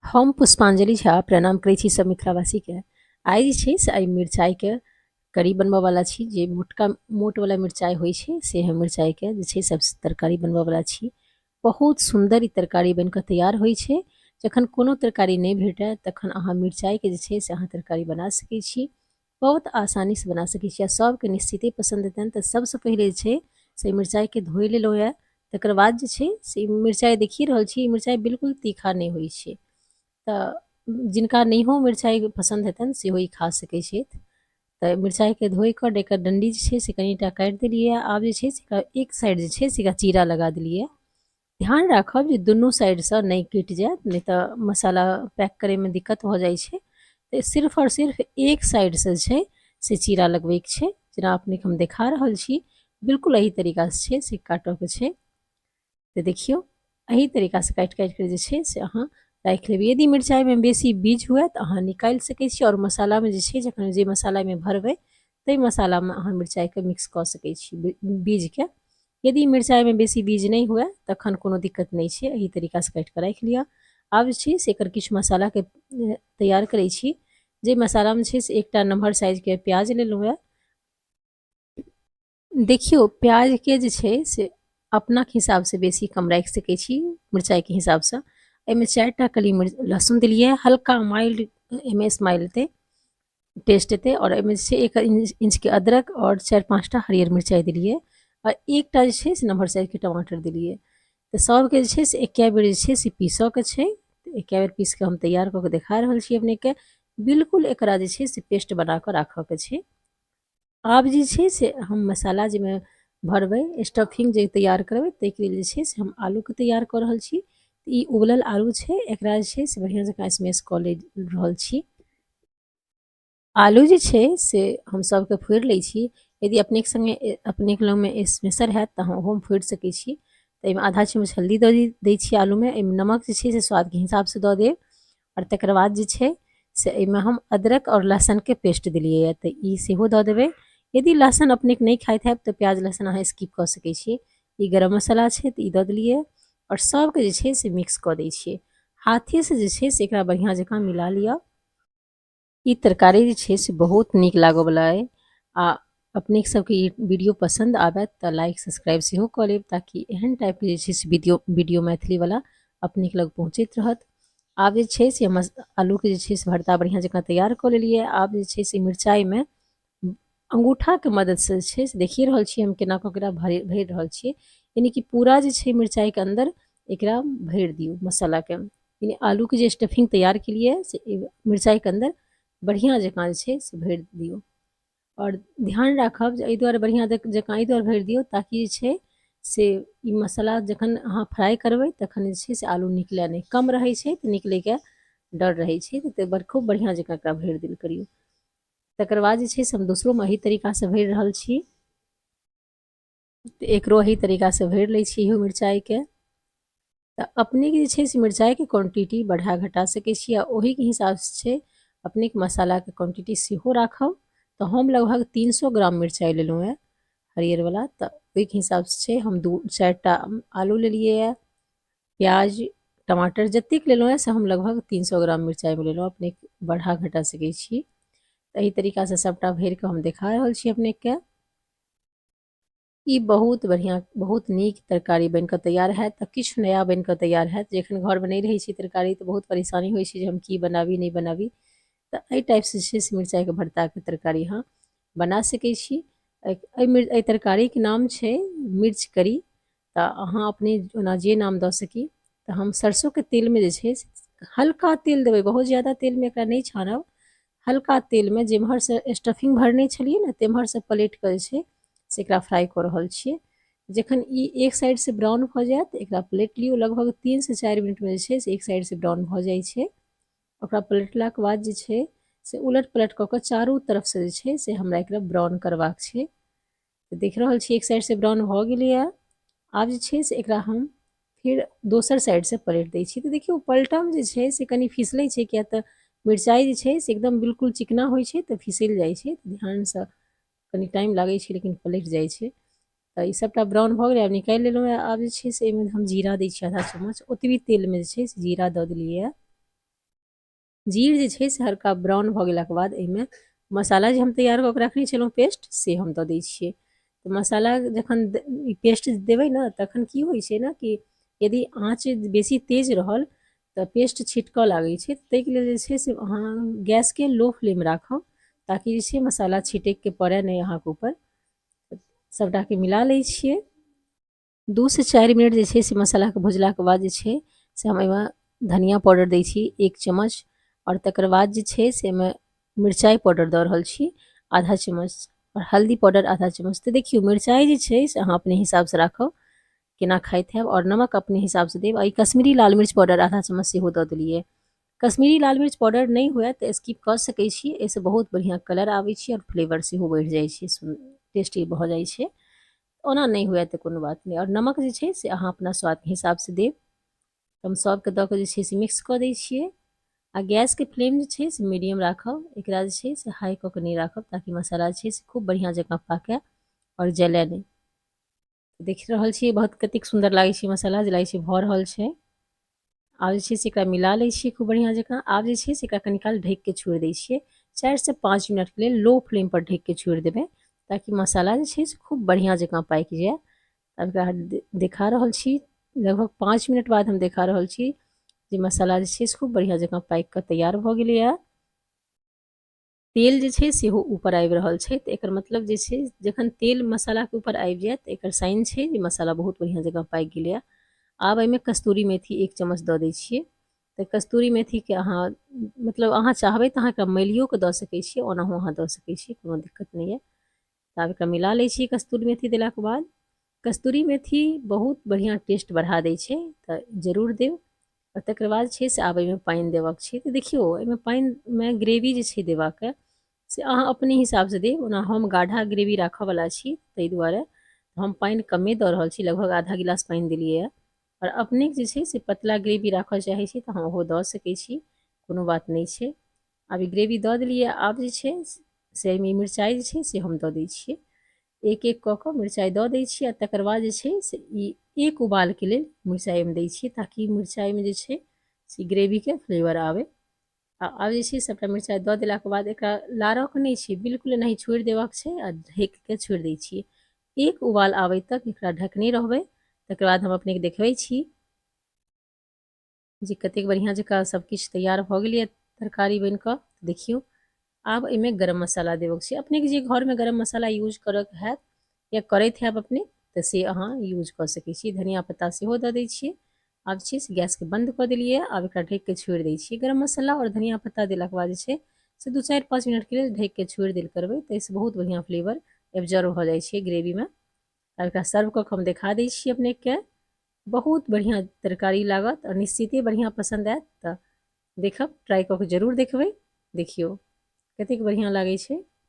हम पुष्पांजलि झा प्रणाम करै छी सब मिथिलावासीके। आइ जे छै से आइ मिरचाइके करी बनबऽवला छी। जे मोटका मोटवला मिरचाइ होइ छै से हम मिरचाइके जे छै सब तरकारी बनबऽवला छी। बहुत सुन्दर ई तरकारी बनिकऽ तैयार होइ छै। जखन कोनो तरकारी नहि भेटय तखन अहाँ मिरचाइके जे छै से अहाँ तरकारी बना सकै छी, बहुत आसानीसँ बना सकै छी आ सभके निश्चिते पसन्द हेतनि। तऽ सबसँ पहिले जे छै से मिरचाइके धोइ लेलहुँ यऽ। तकर बाद जे छै से मिरचाइ देखिए रहल छी, ई मिरचाइ बिल्कुल तीखा नहि होइ छै, तऽ जिनका नहियो मिरचाइ पसन्द हेतनि सेहो ई खा सकै छथि। तऽ मिरचाइके धोइ कऽ एकर डंडी जे छै से कनिटा काटि देलियै। आब जे छै से एकरा एक साइड जे छै से एकरा चीरा लगा देलियै। ध्यान राखब जे दुनू साइडसँ नहि कटि जायत, नहि तऽ मसाला पैक करैमे दिक्कत भऽ जाइ छै। तऽ सिर्फ आओर सिर्फ एक साइडसँ छै से चीरा लगबैके छै, जेना अपनेके हम देखा रहल छी, बिल्कुल एही तरीकासँ छै से काटऽके छै। तऽ देखियौ, एही तरीकासँ काटि काटि कऽ जे छै से अहाँ राखि लेबै। यदि मिरचाइमे बेसी बीज हुए तऽ अहाँ निकालि सकै छी आओर मसालामे जे छै जखन जे मसालामे भरबै ताहि मसालामे अहाँ मिरचाइके मिक्स कऽ सकै छी बीजके। यदि मिरचाइमे बेसी बीज नहि हुए तखन कोनो दिक्कत नहि छै, एही तरीकासँ काटि कऽ राखि लिअ। आब जे छै से एकर किछु मसालाके तैयार करै छी। जे मसालामे छै से एकटा नम्हर साइजके प्याज लेलहुँ हेँ। देखियौ, प्याजके जे छै से अपनाके हिसाबसँ बेसी कम राखि सकै छी मिरचाइके हिसाबसँ। एहिमे 4टा कली लहसुन देलियै, हल्का माइल्ड एहिमे स्माइल एतै, टेस्ट एतै। आओर एहिमे जे छै 1 इंचके अदरक आओर 4-5टा हरियर मिरचाइ देलियै आओर एकटा जे छै से नम्हर साइजके टमाटर देलियै। तऽ सबके जे छै से एके बेर जे छै से पीसऽके छै। एके बेर पीस कऽ हम तैयार कऽ के देखा रहल छी अपनेके। बिल्कुल एकरा जे छै से पेस्ट बना कऽ राखऽके छै। आब जे छै से हम मसाला जाहिमे भरबै, स्टफिंग जे तैयार करबै, ताहिके लेल जे छै से हम आलूके तैयार कऽ रहल छी। ई उबलल आलू छै, एकरा जे छै से बढ़िआँ जकाँ स्मैश कऽ ले रहल छी। आलू जे छै से हम सबके फोड़ि लै छी। यदि अपनेके सङ्गे अपनेके लगमे स्मैशर हैत तऽ अहाँ ओहोमे फोड़ि सकै छी। तऽ एहिमे आधा चम्मच हल्दी दऽ दै छियै आलूमे। एहिमे नमक जे छै से स्वादके हिसाबसँ दऽ देब। आओर तकर बाद जे छै से एहिमे हम अदरक आओर लहसुनके पेस्ट देलियै यऽ, तऽ ई सेहो दऽ देबै। यदि लहसुन अपनेके नहि खाइत हैब तऽ प्याज लहसुन अहाँ स्किप कऽ सकै छी। ई गरम मसाला छै, तऽ ई दऽ देलियै आओर सबके जे छै से मिक्स कऽ दै छियै। हाथेसँ जे छै से एकरा बढ़िआँ जकाँ मिला लिअ। ई तरकारी जे छै से बहुत नीक लागऽवला अइ। आ अपने सबके ई वीडियो पसन्द आबत तऽ लाइक सब्सक्राइब सेहो कऽ लेब, ताकि एहन टाइपके जे छै से वीडियो मैथिलीवला अपनेके लग पहुँचैत रहत। आब जे छै से हम आलूके जे छै से भरता बढ़िआँ जकाँ तैयार कऽ लेलियै। आब जे छै से मिरचाइमे अङ्गूठाके मदतिसँ जे छै से देखिए रहल छियै हम केना कऽ एकरा भरि रहल छियै, यानि कि पूरा जे छै मिरचाइके अन्दर एकरा भरि दियौ मसालाके। यानि आलूके जे स्टफिंग तैयार केलियै से मिरचाइके अन्दर बढ़िआँ जकाँ जे छै से भरि दियौ। आओर ध्यान राखब जे एहि दुआरे बढ़िआँ जकाँ एहि दुआरे भरि दियौ ताकि जे छै से ई मसाला जखन अहाँ फ्राइ करबै तखन जे छै से आलू निकलै नहि। कम रहै छै तऽ निकलैके डर रहै छै, तऽ खूब बढ़िआँ जकाँ एकरा भरि देल करियौ। तकर बाद जे छै से हम दोसरोमे एही तरीकासँ भरि रहल छी। तऽ एकरो एही तरीकासँ भरि लै छी इहो मिरचाइके। तऽ अपनेके जे छै से मिरचाइके क्वान्टिटी बढ़ा घटा सकै छी आ ओहिके हिसाबसँ छै अपनेके मसालाके क्वान्टिटी सेहो राखब। तऽ हम लगभग 300 ग्राम मिरचाइ लेलहुँ हेँ हरियरवला, तऽ ओहिके हिसाबसँ छै हम 2-4टा आलू लेलियै यऽ, प्याज टमाटर जतेक लेलहुँ हेँ से हम लगभग 300 ग्राम मिरचाइमे लेलहुँ। अपने बढ़ा घटा सकै छी। एहि तरीकासँ सबटा भरिकऽ हम देखा रहल छी अपनेके। ई बहुत बढ़िआँ बहुत नीक तरकारी बनिकऽ तैयार हैत, तऽ किछु नया बनिकऽ तैयार हैत। जखन घरमे नहि रहै छै तरकारी तऽ बहुत परेशानी होइ छै जे हम की बनाबी नहि बनाबी। तऽ एहि टाइपसँ जे छै से मिरचाइके भरताके तरकारी अहाँ बना सकै छी। एहि तरकारीके नाम छै मिर्च करी, तऽ अहाँ अपने ओना जे नाम दऽ सकी। तऽ हम सरसोके तेलमे जे छै से हल्का तेल देबै, बहुत ज्यादा तेलमे एकरा नहि छानब। हल्का तेलमे जेम्हरसँ स्टफिंग भरने छलियै ने तेम्हरसँ पलटि कऽ जे छै से एकरा फ्राइ कऽ रहल छियै। जखन ई एक साइडसँ ब्राउन भऽ जायत एकरा पलटि लियौ। लगभग 3 से 4 मिनटमे जे छै से एक साइडसँ ब्राउन भऽ जाइ छै। ओकरा पलटलाके बाद जे छै से उलट पलट कऽ कऽ चारू तरफसँ जे छै से हमरा एकरा ब्राउन करबाक छै। तऽ देख रहल छी एक साइडसँ ब्राउन भऽ गेलैए। आब जे छै से एकरा हम फेर दोसर साइडसँ पलटि दै छी। तऽ देखियौ, पलटम जे छै से कनि फिसलै छै, किया तऽ मिरचाइ जे छै से एकदम बिल्कुल चिकना होइ छै तऽ फिसलि जाइ छै। ध्यानसँ कनि टाइम लागै छै लेकिन पलटि जाइ छै। तऽ ई सबटा ब्राउन भऽ गेलै, आब निकालि लेलहुँ हेँ। आब जे छै से एहिमे हम जीरा दै छियै आधा चम्मच। ओतबी तेलमे जे छै से जीरा दऽ देलियै। जीर जे छै से हल्का ब्राउन भऽ गेलाके बाद एहिमे मसाला जे हम तैयार कऽ के रखने छलहुँ पेस्ट, से हम दऽ दै छियै। तऽ मसाला जखन ई पेस्ट देबै ने, तखन की होइ छै ने कि यदि आँच बेसी तेज रहल तऽ पेस्ट छिटकऽ लागै छै। ताहिके लेल जे छै से अहाँ गैसके लो फ्लेम राखब, ताकि जे छै मसाला छिटकिके पड़ै नहि अहाँके ऊपर। सभटाके मिला लै छियै। 2 से 4 मिनट जे छै से मसालाके भुजलाके बाद जे छै से हम एहिमे धनिया पाउडर दै छी 1 चम्मच, आओर तकर बाद जे छै से एहिमे मिरचाइ पाउडर दऽ रहल छी आधा चम्मच, आओर हल्दी पाउडर आधा चम्मच। तऽ देखियौ, मिरचाइ जे छै से अहाँ अपने हिसाबसँ राखब, केना खाइत हैब, आओर नमक अपने हिसाबसँ देब। आ ई कश्मीरी लाल मिर्च पाउडर आधा चम्मच सेहो दऽ देलियै। कश्मीरी लाल मिर्च पाउडर नहि हुए तऽ स्किप कऽ सकै छी, एहिसँ बहुत बढ़िआँ कलर आबै छै आओर फ्लेवर सेहो बढ़ि जाइ छै, टेस्टी भऽ जाइ छै। ओना नहि हुए तऽ कोनो बात नहि। आओर नमक जे छै से अहाँ अपना स्वादके हिसाबसँ देब। हम सभके दऽ कऽ जे छै से मिक्स कऽ दै छियै। आ गैसके फ्लेम जे छै से मीडियम राखब, एकरा जे छै से हाई कऽ कऽ नहि राखब, ताकि मसाला जे छै से खूब बढ़िआँ जकाँ पाकय आओर जलय नहि। देख रहल छियै, बहुत कतेक सुन्दर लागै छै मसाला, जे लागै छै भऽ रहल छै। आब जे छै से एकरा मिला लै छियै खूब बढ़िआँ जकाँ। आब जे छै से एकरा कनी काल ढकिके छोड़ि दै छियै, 4 से 5 मिनटके लेल लो फ्लेम पर ढकिके छोड़ि देबै, ताकि मसाला जे छै से खूब बढ़िआँ जकाँ पाकि जाय। आब एकरा देखा रहल छी, लगभग 5 मिनट बाद हम देखा रहल छी जे मसाला जे छै से खूब बढ़िआँ जकाँ पाकि कऽ तैयार भऽ गेलैए। तेल जे छै सेहो ऊपर आबि रहल छै, तऽ एकर मतलब जे छै जखन तेल मसालाके ऊपर आबि जायत तऽ एकर साइन छै जे मसाला बहुत बढ़िआँ जकाँ पाकि गेलैए। आब एहिमे कस्तूरी मेथी 1 चम्मच दऽ दै छियै। तऽ कस्तूरी मेथीके अहाँ मतलब अहाँ चाहबै तऽ अहाँ एकरा मलियो कऽ दऽ सकै छियै, ओनाहो अहाँ दऽ सकै छियै, कोनो दिक्कत नहि यऽ। तऽ आब एकरा मिला लै छियै। कस्तूरी मेथी देलाके बाद कस्तूरी मेथी बहुत बढ़िआँ टेस्ट बढ़ा दै छै, तऽ जरूर देब। आओर तकर बाद छै से आब एहिमे पानि देबऽके छै। तऽ देखियौ, एहिमे पानिमे ग्रेवी जे छै देबाके से अहाँ अपने हिसाबसँ देब। ओना हम गाढ़ा ग्रेवी राखऽवला छी, ताहि दुआरे हम पानि कमे दऽ रहल छी, लगभग आधा गिलास पानि देलियै। आओर अपने जे छै से पतला ग्रेवी राखऽ चाहै छी तऽ अहाँ ओहो दऽ सकै छी, कोनो बात नहि छै। आब ई ग्रेवी दऽ देलियै। आब जे छै से एहिमे मिरचाइ जे छै से हम दऽ दै छियै, एक एक कऽ कऽ मिरचाइ दऽ दै छियै। आ तकर बाद जे छै से ई एक उबालके लेल मिरचाइ एहिमे दै छियै, ताकि मिरचाइमे जे छै से ग्रेवीके फ्लेवर आबै। आ आब जे छै सभटा मिरचाइ दऽ देलाके बाद एकरा लारऽके नहि छै, बिल्कुल एनाही छोड़ि देबाक छै। आ ढकिके छोड़ि दै छियै, एक उबाल आबै तक एकरा ढकने रहबै। तकर बाद हम अपनेके देखबै छी जे कतेक बढ़िआँ जकाँ सभकिछु तैयार भऽ गेलैए तरकारी बनि कऽ। देखियौ, आब एहिमे गरम मसाला देबऽके छै। अपनेके जे घरमे गरम मसाला यूज करऽके हैत या करैत हैब अपने, तऽ से अहाँ यूज कऽ सकै छी। धनिया पत्ता सेहो दऽ दै छियै। आब छै से गैसके बन्द कऽ देलियै। आब एकरा ढकिके छोड़ि दै छियै। गरम मसाला आओर धनिया पत्ता देलाके बाद जे छै से 2 4 5 मिनटके लेल ढकिके छोड़ि देल करबै, ताहिसँ बहुत बढ़िआँ फ्लेवर एब्जॉर्ब भऽ जाइ छै ग्रेवीमे। आब एकरा सर्व कऽ कऽ हम देखा दै छी अपनेके। बहुत बढ़िआँ तरकारी लागत आओर निश्चिते बढ़िआँ पसन्द आयत। तऽ देखब, ट्राइ कऽ कऽ जरूर देखबै। देखियौ कतेक बढ़िआँ लागै छै।